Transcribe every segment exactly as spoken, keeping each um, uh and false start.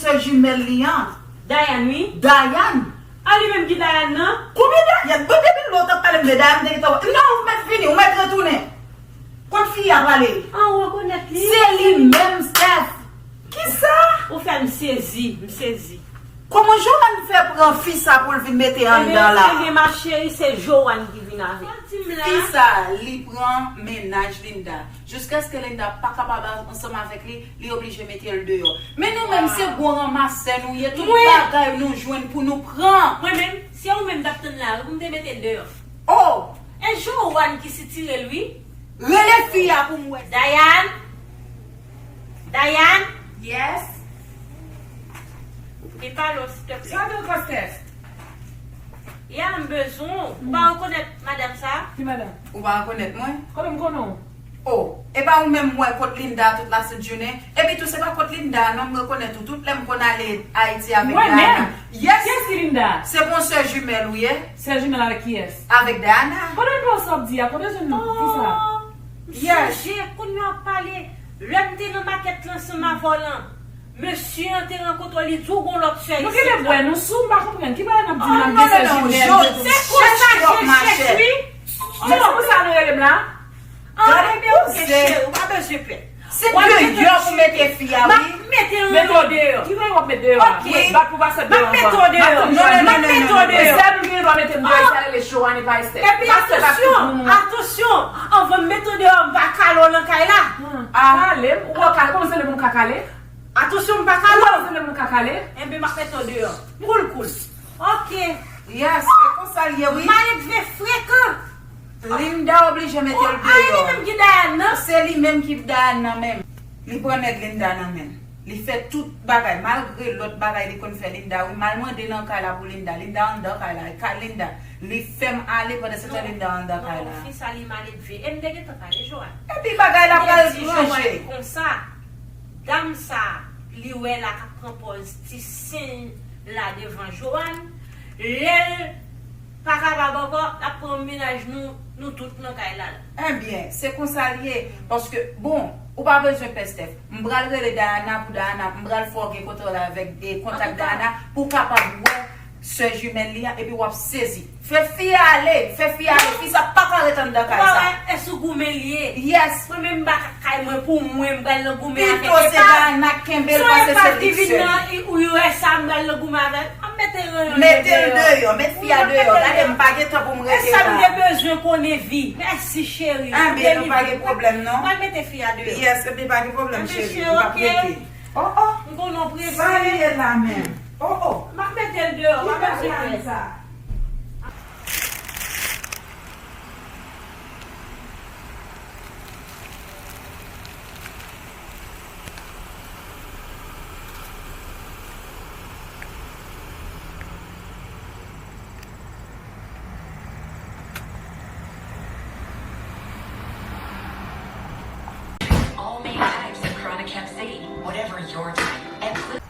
Sè jimèl li an. Dayan, wi. Dayan. A li menm ki Dayan nan? Konbyen Dayan? Bon, depi lè w t ap pale m de Dayan, m te gentan wè. Non, ou mèt vini, ou mèt retounen. Kot fi a prale? An, ou rekonèt li? Se li menm, Steph. Kisa? Ou fè m sezi, m sezi. Kòman Joanne fè pran fi sa pou l vin mete anndan la? Ebyen, ebyen, ma chérie, se Joanne ki vin avè l. Fi sa, li pran mennaj Linda. Jiskaske Linda pa kapab ansanm avèk li, li oblije mete l deyò. Men nou menm, se gwo ranmasè nou ye, tout bagay nou jwenn pou nou pran. Mwen menm, se ou menm m t ap tann la wi, pou m te mete l deyò. Oh! E Joanne ki sitire l wi. Rele fi a pou m wè. Dayan! Dayan! Yes? Vin pale w, silteplè. Sa vle w, Kostès? Ya, m bezwen w. Ou pa rekonèt madanm sa? Ki madanm? Ou pa rekonèt mwen? Kòman m konnen w? Oh, e pa ou menm m wè kot Linda tout lasent jounen? Epi tou, se pa kot Linda a non, m rekonèt ou. Tout lè m konn ale Ayiti avèk Diana. Mwen menm? Yes! Kiyès ki Linda? Se bon sè jimèl ou ye? Sè jimèl avèk kiyès? Avèk Diana. Kote l pran sa w ap di a? Kote l jwenn fi sa? Oh, m sonje, kounye a w ap pale. Lè m te nan makèt lan ansanm avè w lan, mesye an te rankontre w, li di w gon lòt sè isit la. Nou genlè bwè, nou sou, m pa konprann. Ki bagay n ap di m la, m gen sè jimèl? Se konsa je chèch wi. Men se pou sa nou rele m la? Gade koze. Ou pa bezwen pè. Se deyò pou mete fi a wi. Mete w deyò. Ki bagay w ap met deyò a? Bat pou pa sèt deyò ankò. M ap tann Joanne. M ap mete w deyò. E sèl moun ki gen dwa mete m deyò, e sa rele Joanne, e pa Esther. Epi atansyon, atansyon, anvan m mete w deyò, m pa kale w nan kay la. Kale m? Ou wè w kale? Kòman se lè moun ka kale? Atansyon, m pa kale w. Ou wè se lè moun ka kale? Enben, m ap mete w deyò. Koul, koul. Ok. Yes, e konsa l ye wi. Maledve frekan. Linda oblije mete l deyò. Oh, a, e li menm ki Dayan nan? Se li menm ki Dayan nan menm. Li pran nèg Linda nan men l. Li fè tout bagay, malgre lòt bagay li konn fè Linda wi, m al mande nan kay la pou Linda. Linda anndan kay la, e kay Linda. Li fè m ale pandan se tan Linda anndan kay la. Non, fi sa li maledve. E m te gentan pale, Joanne. Epi bagay la pral ranje. Joanne konsa. Dam sa, li wè la k ap pran pòz ti sen la devan Joanne. Lè l pa kapab ankò, l ap pran mennaj nou, nou tout nan kay la. Ebyen, se konsa l ye. Paske, bon, ou pa bezwen pè Steph. M pral rele Diana pou Diana, m pral fè w gen kontak avèk, e, kontak Diana pou w kapab wè sè jimèl li an, epi w ap sezi. Fè fi a ale, fè fi a ale, fi sa pa ka ret anndan kay sa. Ou pa wè, e sou goumen li ye. Yes. Mwen menm m pa ka kay mwen pou mwen, m pral nan goumen avèk epa. Pito se Diana k kenbe l pase se li k sèl. Son epa ki vin nan U S A, m pral nan goumen avè l. M ap mete ranyon deyò. Mete l deyò, met fi a deyò. Gade m pa gen tan pou m rete la. E sa m te bezwen konnen vi. Mèsi cheri. Enben, nou pa gen pwoblèm non. M pral mete fi a deyò. Yes, enben pa gen pwoblèm cheri. M ap rete. Oh, oh. M konnen w prese. Sa l ye la menm? Oh, oh. M ap mete l deyò, m ap mete l deyò. All main types of chronic hep C, whatever your type. And click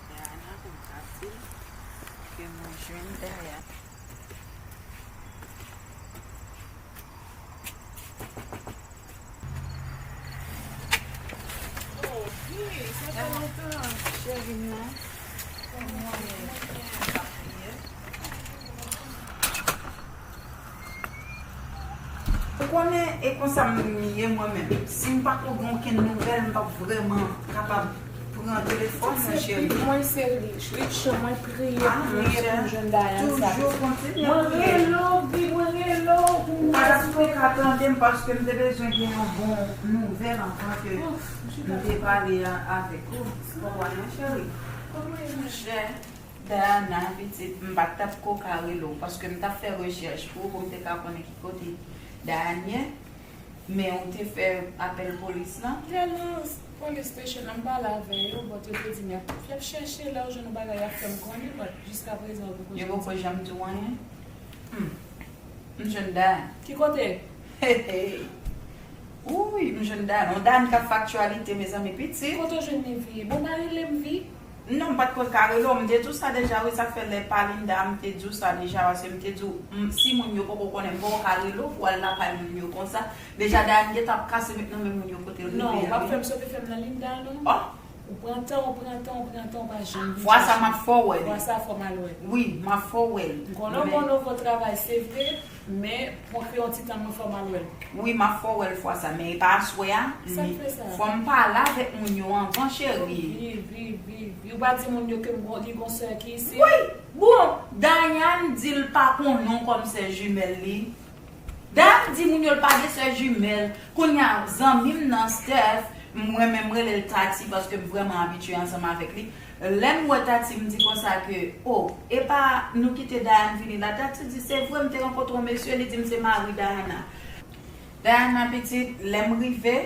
Diana pou m ka di l ke mwen jwenn Diana. Oh, wi, sa fè lontan, cheri m nan. Kòman w ye? Ou konnen, e konsa m ye mwen menm. Si m pa ko gen okenn nouvèl, m p ap vrèman kapab pran telefòn mwen, cheri. Mwen se li, lit chan mwen priye, priye pou m jwenn Diana sa. Mwen rele w, Bi, mwen rele w pou m. Ou pa t ap tou ka tande m paske m te bezwen gen yon bon nouvèl anvan ke m te pale a, avèk ou. Ou konprann mwen, cheri? Kòman w ye, monchè? Diana, pitit, m pa t ap ko ka rele w, paske m t ap fè rechèch pou ou, pou m te ka konnen ki kote Diane ye, men ou te fè apèl polis lan. Lè nan police station nan, m pale avè yo, but yo te di m y ap, y ap chèche, lè yo jwenn yon bagay, y ap fè m konnen, but jiskaprezan, yo poko janm di w anyen. Yo poko janm di w anyen? Hmm. M jwenn Diane. Ki kote? Hey, hey. Wouy, m jwenn Diane. Yon Diane k ap fè aktyalite, mezanmi, pitit. Ki kote w jwenn li, Vi? Bon, pa rele m, Vi. Non, m pa t konn ka rele w, m te di w sa deja, wi, sa fè lè pa Linda, m te di w sa deja, paske m te di w, m, si moun yo poko konnen, m poko ka rele w pou w al lakay moun yo konsa. Deja, Dayane gentan ap kase met nan men moun yo kote l rive a, wi. Non, w ap fè m sote fè m nan Linda, non. Oh! Ou pran tan, ou pran tan, ou pran tan, ou pa janm vin chèche m. Fwa sa, m ap fè w wè li. Fwa sa, fò m al wè l. Wi, m ap fè w wè l. M konnen w gen yon nouvo travay, se vre, men mwen kreye yon ti tan, mwen fò m al wè l. Wi, m ap fè w wè l fwa sa, men e pa aswè a. Sa k fè sa? Fò m pale avèk moun yo anvan, cheri. Viv, viv, viv, viv. Ou pa di moun yo ke m gon, li gon sè ki isit? Wi! Bon, Dayane di l pa konnen w kòm sè jimèl li. Dayane di moun yo l pa gen sè jimèl. Kounye a, zanmi m nan, Steph, mwen menm m rele l Tati paske m vrèman abitye ansanm avèk li. Lè m wè Tati, m di konsa ke, o, e pa nou kite Dayane vini la. Tati di, se vre, m te rankontre yon mesye, li di m se mari Dayana. Dayana pitit, lè m rive,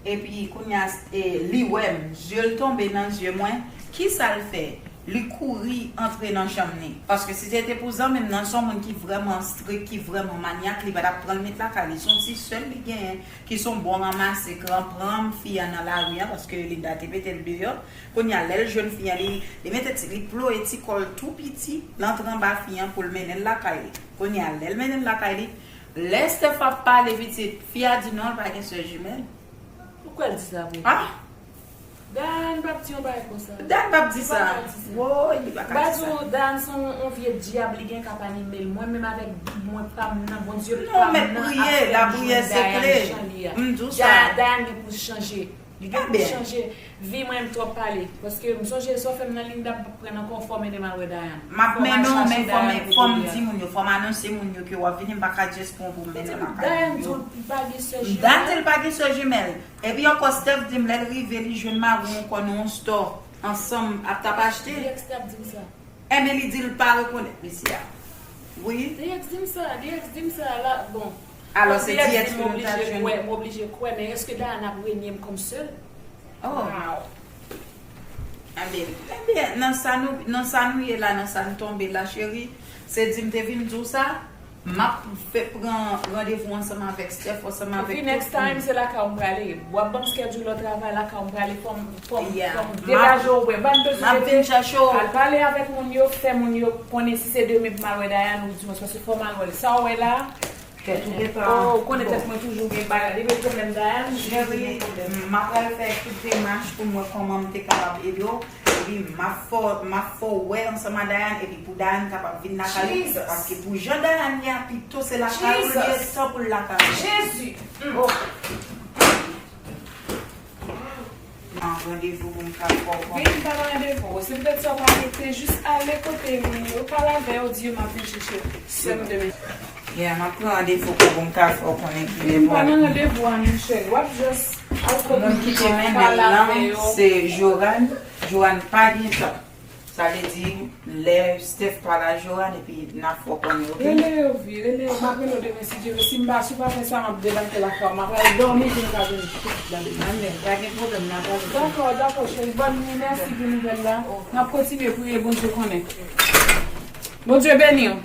epi kounye a, e, li wè m, zye l tonbe nan zye mwen. Kisa l fè? Li kouri antre nan chanm li. Paske si se te pou zanmi m nan, se yon moun ki vrèman strik, ki vrèman manyak, li pa t ap pran l met lakay li. Se yon ti sè l li genyen, ki se yon bon ranmase, k ranprann fi a nan lari a, paske Linda te mete l deyò. Kounye a, lè l jwenn fi a, li, li mete ti, li ploye ti kò l tou piti, l antre anba fi a pou l mennen l lakay li. Kounye a, lè l mennen l lakay li, lè Steph ap pale pitit, fi a di non, l pa gen sè jimèl. Ou kwè l di sa vre? Ah! Dayane p ap di yon bagay konsa. Dayane p ap di sa. Li pa ka di sa. Woy, li pa ka di sa. M pa di w, Dayane se yon, yon vye dyab, li gen ka pa renmen l. Mwen menm avèk Bib mwen pa m nan, Bondye pa m nan, ap fè m jwenn Dayane jan li a. M di w sa. Dayane gen pou chanje. Li gen pou chanje. Vi mwen, m twòp pale. Paske m sonje sa w fè m nan Linda, m p ap pran ankò, fò w mennen m al wè Dayane. M ap mennen w, men fò m, fò m di moun yo, fò m anonse moun yo ke w ap vini, m pa ka just pran w pou m mennen lakay moun yo. Dayane di l pa gen sè jimèl. Dayane di l pa gen sè jimèl. Epi ankò, Steph di m lè l rive, li jwenn mari w ankò nan yon store. Ansanm, ap t ap achte. Dirèk Steph di m sa. Enben, li di l pa rekonèt mesye a. Wi. Dirèk di m sa, dirèk di m sa, la, bon. Alò, se dirèk pou nou ta jwenn. M oblije kwè, men èske Dayane ap renye m kòm sè l? Oh. Wow. Enben, enben, nan sa nou, nan sa nou ye la, nan sa nou tonbe la, cheri, se di m te vin di w sa, m ap fè pran randevou ansanm avèk Steph, ansanm avèk tout moun. Epi next time, se lakay ou m prale. W ap ban m schedule lòt travay lakay ou m prale, fò m, fò m, fò m degaje w, m pa bezwen rete, al pale avèk moun yo, fè moun yo konnen si se demen pou m al wè Dayane ou di mwen, paske fò m al wè l. Sa w wè la, tèt ou gentan. Oh, ou konnen tèt mwen toujou gen bagay. Depi pwoblèm Dayane, m toujou gen pwoblèm. Cheri, m ap pral fè tout demach pou m wè kòman m te kapab ede w. Epi m ap fè w, m ap fè w wè ansanm a Dayane, epi pou Dayane kapab vin lakay ou. Jesus! Paske pou jan Dayane ye a, pito se lakay ou l ye, Jesus! Tan pou l lakay ou. Jezi! Mm. Oh. An randevou pou m ka fè w konnen. Vin pa nan randevou. Se poutèt sa w pa rete, jis ale kote moun yo, pale avè yo, di yo m ap vin chèche sè m demen. Yeah, m ap pran randevou pou, pou m ka fè w konnen ki lè pou w ale. Vin pa nan randevou a, Michel. W ap just al kote moun yo, pale avè yo. Moun ki te mennen l lan, se Joran. Joran pa gen tan. Sa vle di, lè Steph pale a Joran, epi n a fè w konnen, oke? Rele yo, vi, rele yo. M ap rele w demen, si Dye vle. Si m pa, si w pa fè sa, m ap debake lakay ou. M ap al dòmi pou m ka vin. Amèn. Pa gen pwoblèm, n a pale. Dakò, dakò, cheri. Bòn, mèsi pou nouvèl la. N ap kontinye priye, Bondye konnen. Bondye beni w.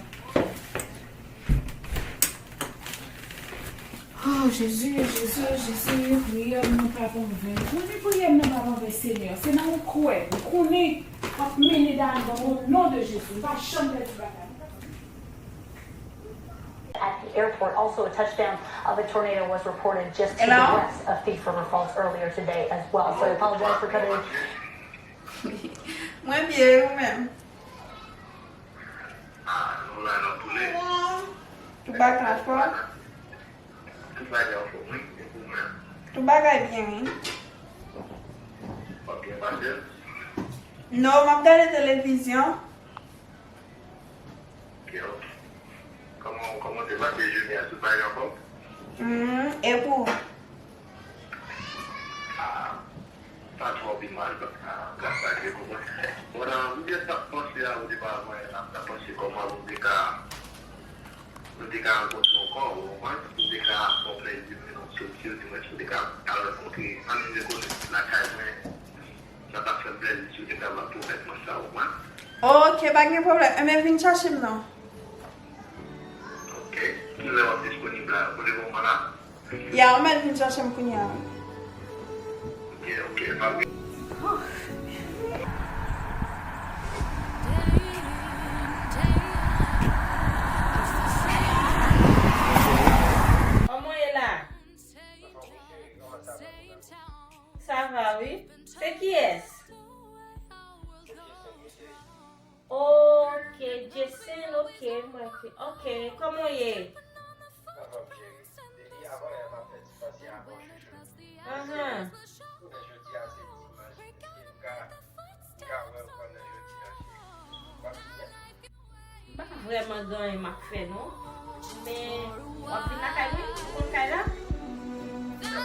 Oh, Jezi, Jezi, Jezi, priyè m nan p ap anven. Konnen priyè m nan p ap anven, Senyè. Se nan ou kwè, m konnen w ap mennen Dayane ban mwen, o non de Jezi. M pa janm pèdi batay. At the airport, also a touchdown of a tornado was reported just to the west of Thief River Falls earlier today as well. So I apologize for cutting. Mwen byen, ou menm? Ah, nou la nan boule. Tout bagay anfòm? Tout bagay anfòm, wi. E pou ou menm? Tout bagay byen, wi. W ap byen pase l? Non, m ap gade televizyon. Ok, ok. Kòman, kòman w te pase jounen an? Tout bagay anfòm? Hmm, e pou ou? Ah, pa twò pi mal, ah, gras a Dye pou mwen. Bon, nan, m te t ap panse a ou depi avan yè la, m t ap panse kòman pou m te ka, pou m te ka rankontre w ankò, ou konprann? Pou m te ka fè w plezi, men non, se di w, di mwen, pou m te ka al rankontre, ann rekonèt lakay mwen. Sa t ap fè m plezi si w te kapab pwomèt mwen sa, ou konprann? Ok, pa gen pwoblèm. Enben, vin chache m non. Ok. Kilè w ap disponib la? Pou le moman la? Ya, ou mèt vin chache m kounye a. Ok, ok, pa gen. Oh. Sa va, wi. Se kiyès? Ok, Jason, ok, mwen ki, ok, kòman w ye? Sa va, m cheri. Depi avan yè m ap fè ti pase avè w, chouchou. Ahan. Jounen jodi a se dimanch, eske m ka, m ka wè w pandan jodi a, cheri? W ap vini? M pa vrèman gen anyen m ap fè non. Men, w ap vin lakay mwen? Ou konn kay la? Enben,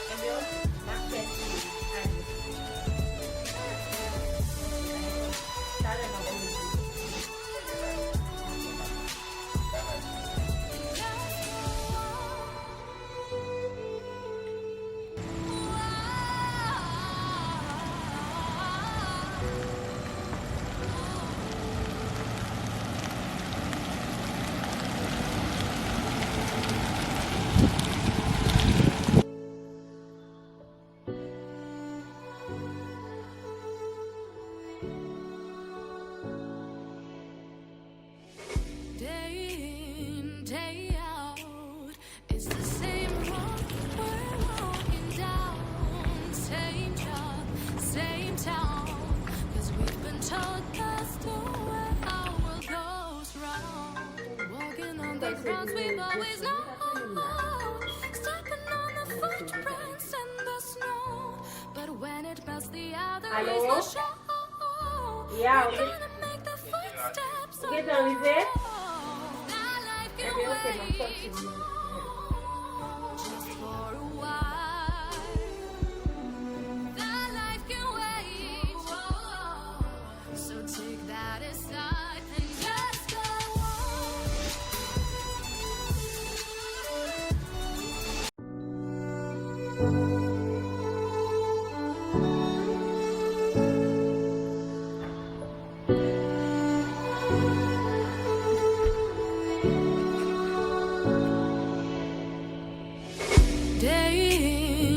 enben, ok, m ap fè ti ale. Talè m ap vini. Day in, day out, it's the same road we're walking down, same job, same town, 'cause we've been told that's the way our world goes round. Walking on the grounds we've always known, stepping on the footprints in the snow. But when it melts, the other ways will show. We're gonna make the footsteps on the road. That life can wait. Just for a while. That life can wait. So take that aside and just go on. Day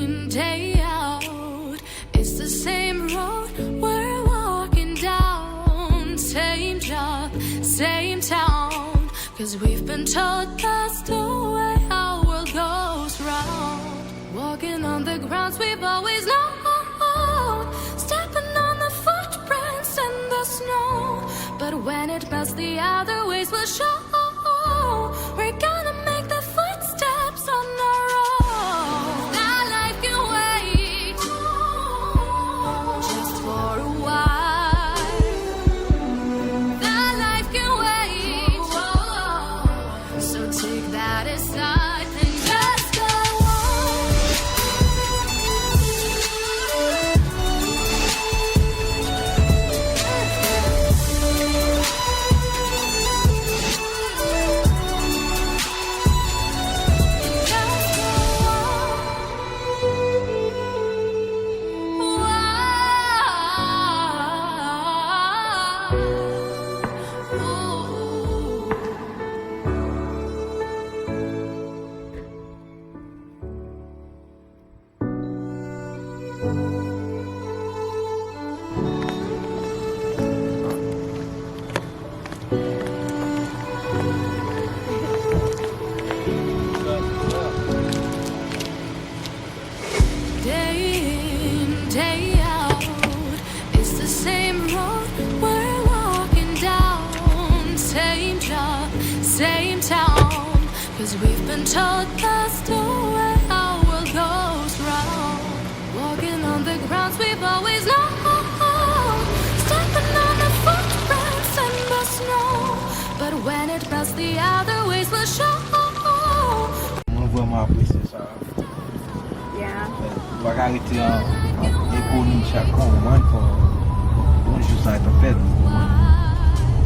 in, day out, it's the same road we're walking down. Same job, same town. 'Cause we've been told that's the way our world goes round. Walking on the grounds we've always known. Stepping on the footprints in the snow. But when it melts, the other ways will show. We're gonna make the footsteps on our own. That life can wait. Just for a while. That life can wait. So take that aside and just go on. Day in, day out, it's the same road we're walking down. Same job, same town. 'Cause we've been told that's the way our world goes round. Walking on the grounds we've always known. Stepping on the footprints in the snow. But when it melts, the other ways will show. Mwen vrèman apresye sa. Yeah. Ou pa ka rete an, an egoni chak kan, ou konprann, fò yon jou sa t ap fèt, ou konprann.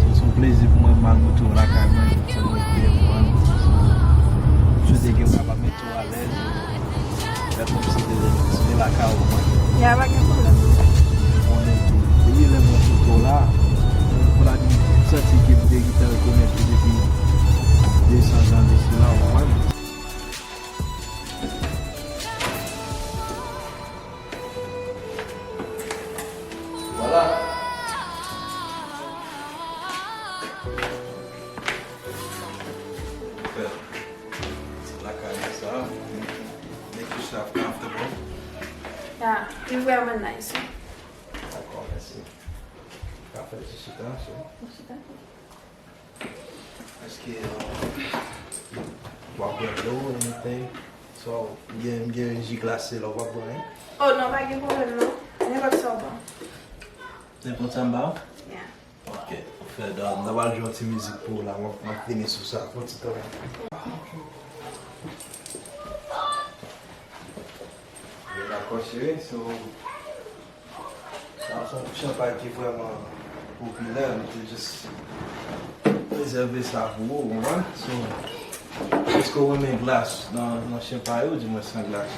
So, se yon plezi pou mwen, m al mete w lakay mwen, se yon plezi, ou konprann. So, m swete ke m kapab mete w alèz, fè kòmsi se te, se te lakay ou, ou konprann. Ya, pa gen pwoblèm. Konnen tou, depi lè mwen koute w la, m santi ke m te gentan rekonèt ou depi de san zan de sila, ou konprann. Vwala. Fè ti lakay sa. Make yourself comfortable. Yeah, li vrèman nice. Dakò, mèsi. Ka fè ti chita, so. Èske uh, w ap bwè dlo, anything? So, m gen, m gen ji glase la, w ap bwè, hein? Oh non, pa gen pwoblèm non. Nenpòt sa w ban. Nenpòt sa m ba w? Yeah. Ok. Fè dan, m ta pral jwe yon ti mizik pou w la, m ap, m ap vini sou sa, yon ti tan. Dakò, cheri, so, sa se yon chanpay ki vrèman popilè, nou te jis rezève sa pou ou, ou konprann? So, èske w renmen glas nan, nan chanpay ou, di mwen san glas?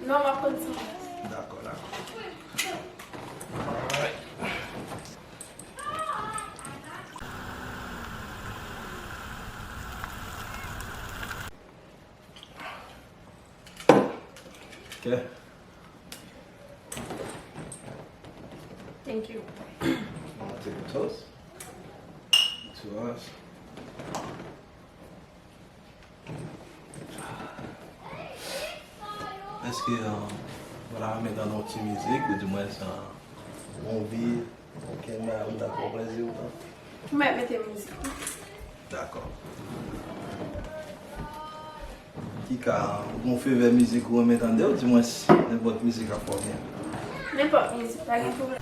Non, m ap pran san glas. Dakò, dakò. Alright. Ok. Thank you. I'll take a toast to us. Èske, euh, w ta renmen tande yon ti mizik, ou di mwen sa, ou anvi, okenn bagay, ou ta pran plezi ou tan? Ou mèt mete mizik. Dakò. Kika, ou gon fevè mizik ou renmen tande, ou di mwen si nenpòt mizik ap fè w byen? Nenpòt mizik, pa gen pwoblèm.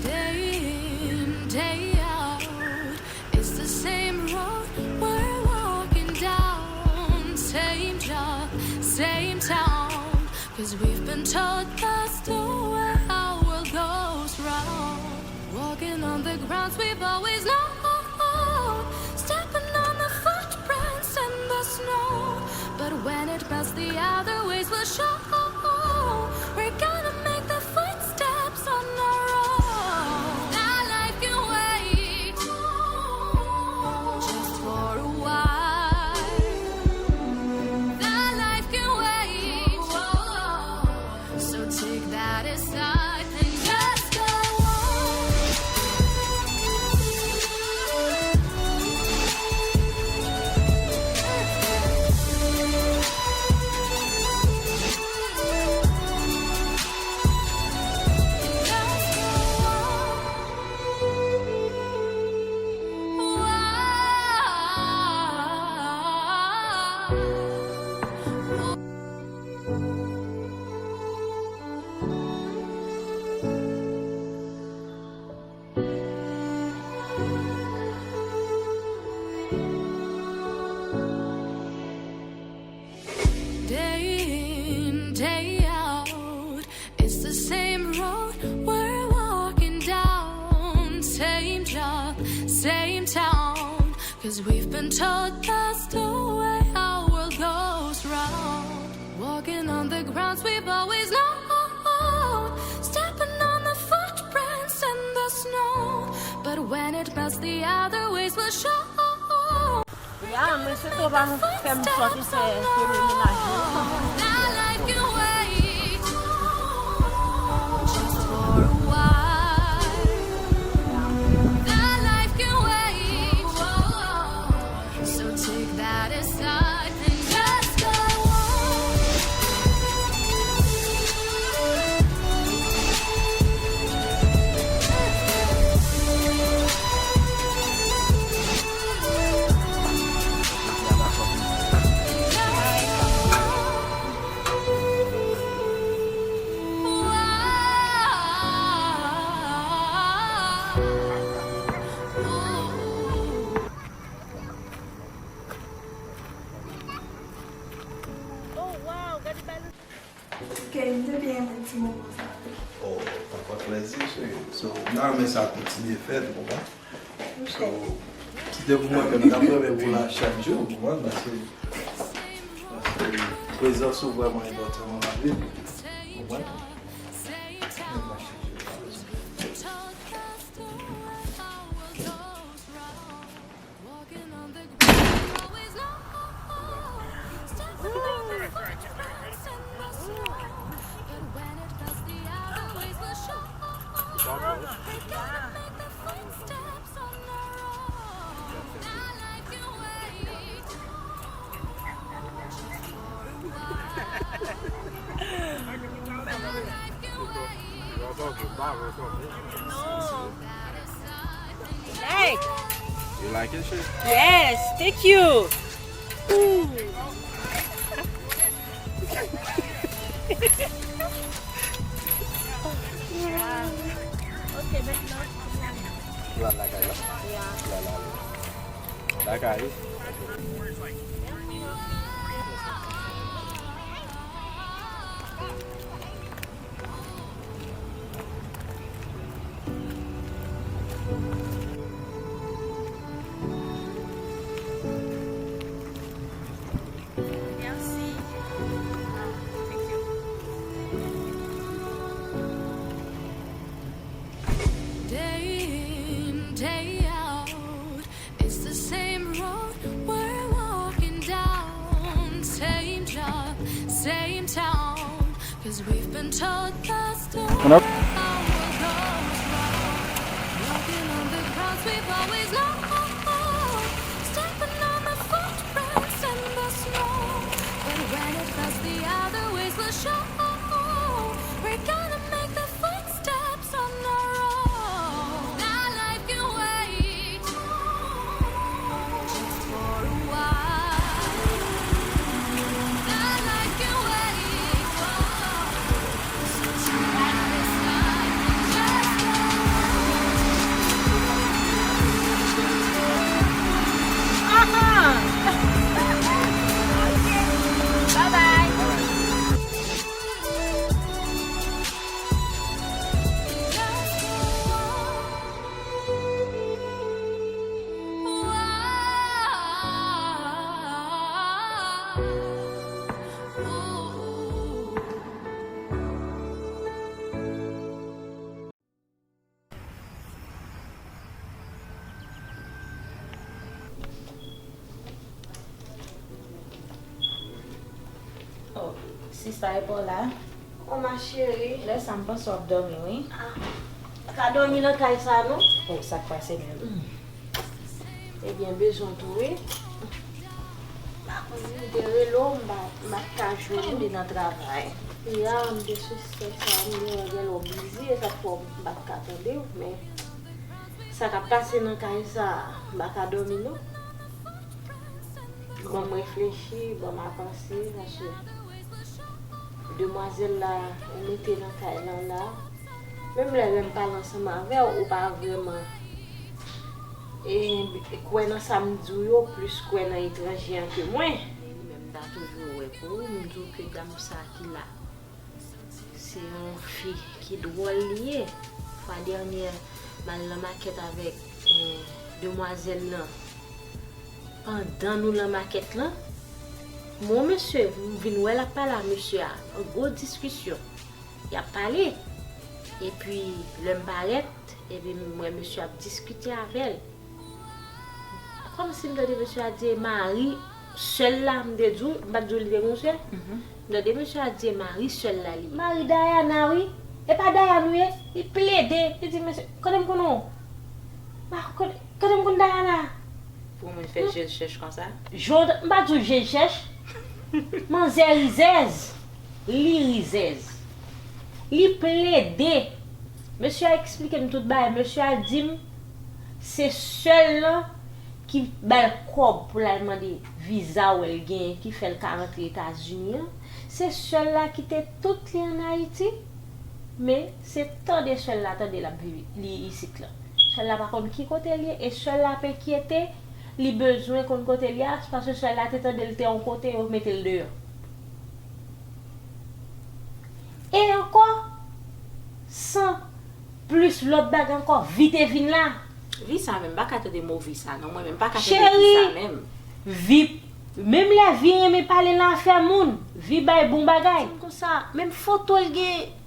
Day in, day out, it's the same road we're walking down, same job, same town. 'Cause we've been told that's the way our world goes round. Walking on the grounds we've always known, stepping on the footprints in the snow. But when it melts, the other ways will show. We're gonna make the footsteps on our own. That life can wait, just for a while. That life can wait. So take that aside and just go on. Day in, day out, it's the same road we're walking down, same job, same town. 'Cause we've been told that's the way our world goes round. Walking on the grounds we've always known, stepping on the footprints in the snow. But when it melts, the other ways will show. Ya, men se to pa fè m sòti fè fini menaj mwen. That life can wait, just for a while. That life can wait, so take that aside and just go on. Ok, m te byen renmen ti moman sa wi. Oh, pa fòt plezi, cheri. So, m ta renmen sa kontinye fèt, ou konprann? So, kite pou mwen menm, m t ap renmen pou la chak jou, ou konprann? Paske, paske prezans ou vrèman enpòtan nan lavi m, ou konprann? Men m ap chèche pa bezwen. Walking on the Like. You like it, Shay? Yes, thank you. Ooh. Pral lakay la? Yeah. Pral ale. Lakay. Merci. Thank you. Day in, day out, it's the same road we're walking down. Same job, same town. 'Cause we've been taught the story of what goes wrong. Walking on the grounds we've always known. Stepping on the footprints in the snow. But when it cuts, the other ways will show. We're gonna make the footsteps on our own. Now life can wait. Just for a while. Now life can wait. So tonight this night can just go. Uh-huh. Bye bye. Oh, sista, e pa w la? Oh, ma chérie. Lè sa, m panse w ap dòmi, wi. Ah, ka dòmi nan kay sa, non? Oh, sa k pase menm? Hmm. Ebyen, bezwen tou, wi. M pa konn, m te rele w, m pa, m pa t ka jwenn ou. Li nan travay. Ya, m te sou sitèk sa, m te wè gen lè w bizi, e sa k fè m pa t ka tande w, men sa k ap pase nan kay sa, m pa ka dòmi, non. Ban m reflechi, ban m avanse, paske demwazèl la, ou mete nan kay lan la, menm lè, lè m pale ansanm avè w, ou pa vrèman, e, kwè nan sa m di w yo, plis kwè nan etranje an ke mwen. Li menm, m ta toujou wè pou ou, m di w ke dam sa ki la, se yon fi ki dwòl li ye. Fwa dènyè, m al nan makèt avèk, eh, demwazèl lan. Pandan nou nan makèt lan, m wè yon mesye, m vin wè l ap pale a mesye a, yon gwo diskisyon. Y ap pale. Epi, lè m parèt, epi m wè mesye ap diskite avè l. Kòmsi m tande mesye a di e mari sè l la, m te di w, m pa t di w li te gon sè? Mhm. M tande mesye a di e mari sè l la li ye. Mari Dayana, wi. E pa Dayana ou ye? Li plede. Li di, mesye, kote m konnen w? Ma, kote, kote m konn Dayana? Pou moun fè je l chèch konsa? Jan w, m pa di w je l chèch. Manzè rizèz. Li rizèz. Li plede. Mesye a eksplike m tout bagay. Mesye a di m se sè l lan ki ba l kòb pou l al mande viza w wè l genyen ki fè l ka rantre Etazini an. Se sè l la ki te tout li ann Ayiti. Men se tande sè l la tande l ap viv li isit lan. Sè l la pa konn ki kote l ye e sè l la ap enkyete. Li bezwen konn kote l ye a, se paske sè l la te tande l te yon kote, yo mete l deyò. E ankò, san plis lòt bagay ankò, vi te vin la. Vi sa menm, m pa ka tande mo vi sa, non, mwen menm, m pa ka tande vi sa menm. Cheri, vi, menm lè vi renmen pale nan afè moun, vi bay bon bagay. Konsa, menm foto l gen.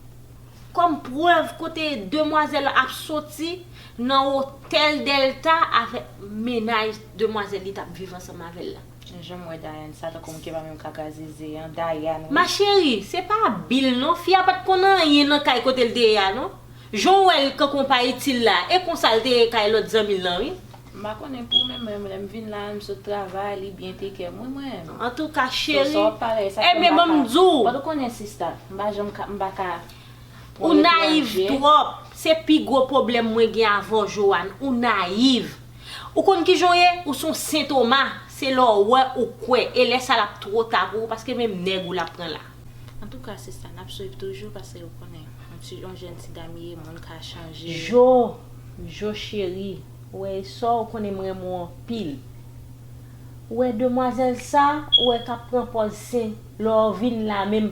Kòm prèv kote demwazèl la ap soti nan otèl Delta avèk mennaj demwazèl li t ap viv ansanm avè l la. Jan m wè Dayana sa, tankou m ke pa menm kaka zeze an, Dayana, wi. Ma chérie, se pa Bill non, fi a pa t konn anyen nan kay kote l te ye a non. Jan w wè l kankou pa itil la, e konsa l te ye kay lòt zanmi l lan wi. M pa konnen pou w, men mwen menm, lè m vin la, m sot travay, li byen take care m, wi, mwen. Antouka, cheri, ebyen, ban m di w. Ban nou konnen, sista, m pa janm ka, m pa ka Ou nayiv twòp. Se pi gwo pwoblèm mwen gen avè w, Joanne, ou nayiv. Ou konn kijan w ye? Ou se yon sentoma, se lè w wè ou kwè, e lè sa l ap twò ta pou ou, paske menm nèg ou l ap pran la. Antouka, sista, n ap swiv toujou, paske ou konnen, yon ti, yon jèn ti dam li ye, moun ka chanje. Jo, Jo cheri, ou wè e sa w konnen m renmen w anpil. Ou wè demwazèl sa, ou wè k ap pran pòz sen lè w vin la menm.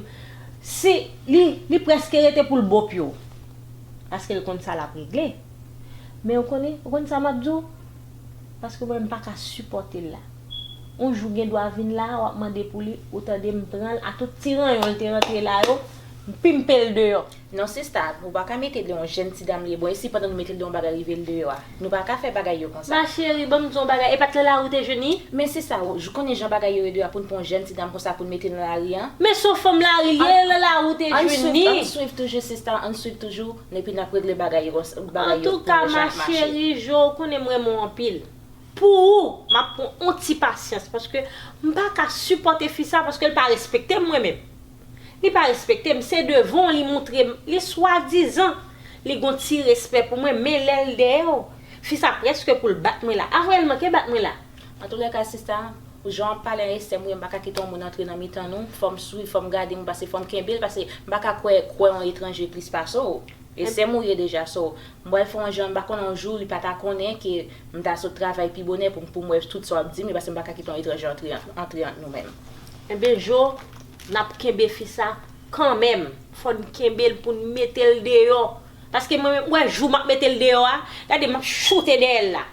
Si li, li prèske rete pou l bo pye w. Paske l konn sa l ap regle. Men ou konnen, ou konn sa m ap di w? Paske mwen m pa ka sipòte l la. On jou gen dwa vin la, w ap mande pou li, ou tande m pran l, a tout ti ranyon l te rantre la yo, m pimpe l deyò. Non sista, ou pa ka mete l de yon jèn ti dam li ye, bon e si pandan nou mete l de yon bagay rive l deyò a? Nou pa ka fè bagay yo konsa. Ma cheri, ban m di w yon bagay, e pa t nan lari w te jwenn li? Men sista, ou konnen jan bagay yo ye deyò a pou n pran yon jèn ti dam konsa pou n mete l nan lari an? Men se yon fanm lari li ye, e nan lari w te jwenn li. Ann swiv toujou sista, ann swiv toujou, epi n ap regle bagay yo konsa, bagay yo pou jan ap mache. Antouka ma cheri, Jo, ou konnen m renmen w anpil. Pou ou, m ap pran on ti pasyans, paske m pa ka sipòte fi sa, paske l pa respekte m mwen menm. Li pa respekte m, se devan w li montre m, li swadizan, li gon ti respè pou mwen, men lè l dèyè w, fi sa prèske pou l bat mwen la. Avwè l manke bat mwen la. Antoulèka sista, jan w ap pale a Esther, m wè m pa ka kite yon moun antre nan mitan nou, fò m swiv, fò m gade moun, paske fò m kenbe l, paske m pa ka kwè, kwè yon etranje plis pase w. E sè m ou ye deja, so, m pral fè yon jan, m pa konnen yon jou li pa ta konnen ke m ta sot travay pi bonè pou, pou m wè tout sa w ap di m yo, paske m pa ka kite yon etranje antre, antre ant nou menm. Enben Jo, n ap kenbe fi sa kanmenm. Fò n kenbe l pou n mete l deyò. Paske mwen menm, ou wè jou m ap mete l deyò a, gade m ap choute dèyè l la.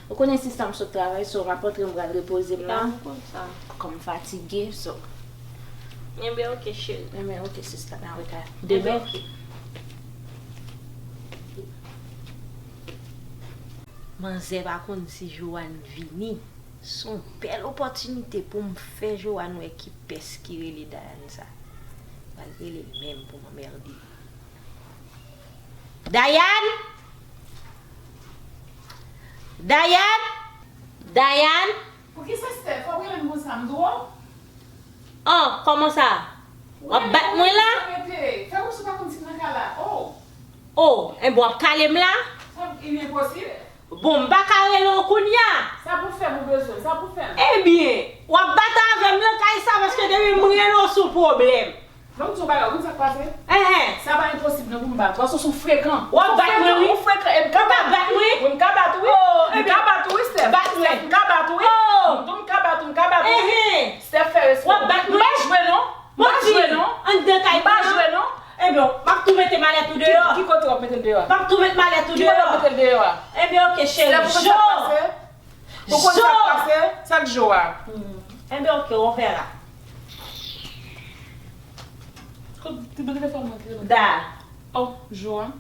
Ou konnen sista m sot travay, so m ap antre m pral repoze m la. Kòm m fatige, so. Enben ok cheri. Enben ok sista, n a wè ta demen. Manzè pa konn si Joanne vini. Se yon bèl opòtinite pou m fè Joanne wè ki pès ki rele Dayane sa. M pral rele l menm pou m anmède l. Dayane! Dayane! Dayane! Poukisa Steph, w ap rele m konsa, m di w? An, kòman sa? W ap bat mwen la? Fè kòmsi w pa konn si m nan kay la. Oh! Oh, enben w ap kale m la? Sa enposib. Bon, m pa ka rele w kounye a. Sa pou fè m ou bezwen, sa pou fè m. Ebyen, w ap bat avè m nan kay sa paske depi m rele w se yon pwoblèm. Ban m di w yon bagay, ou konn sa k pase? Enhen. Sa pa enposib non pou m bat ou, paske w se yon frekan. W ap bat mwen wi. Ou frekan, e m ka bat ou wi. Wi, m ka bat ou wi. M ka bat ou wi, Steph. Bat mwen. Steph, m ka bat ou wi. M di w m ka bat ou, m ka bat ou wi. Enhen. Steph, fè respè w. W ap bat mwen. M pa jwe non. M pa jwe non. Anndan kay m pa jwe non. Ebyen, m ap tou mete malèt ou deyò. Ki kote w ap mete l deyò a? M ap tou met malèt ou deyò. Ki kote w ap mete l deyò a? Ebyen, oke, cheri. Steph, ou konn sa k pase? Sa k jwe a? Sa k jwe a? Ebyen, oke, on verra. Da. Oh, jwe a.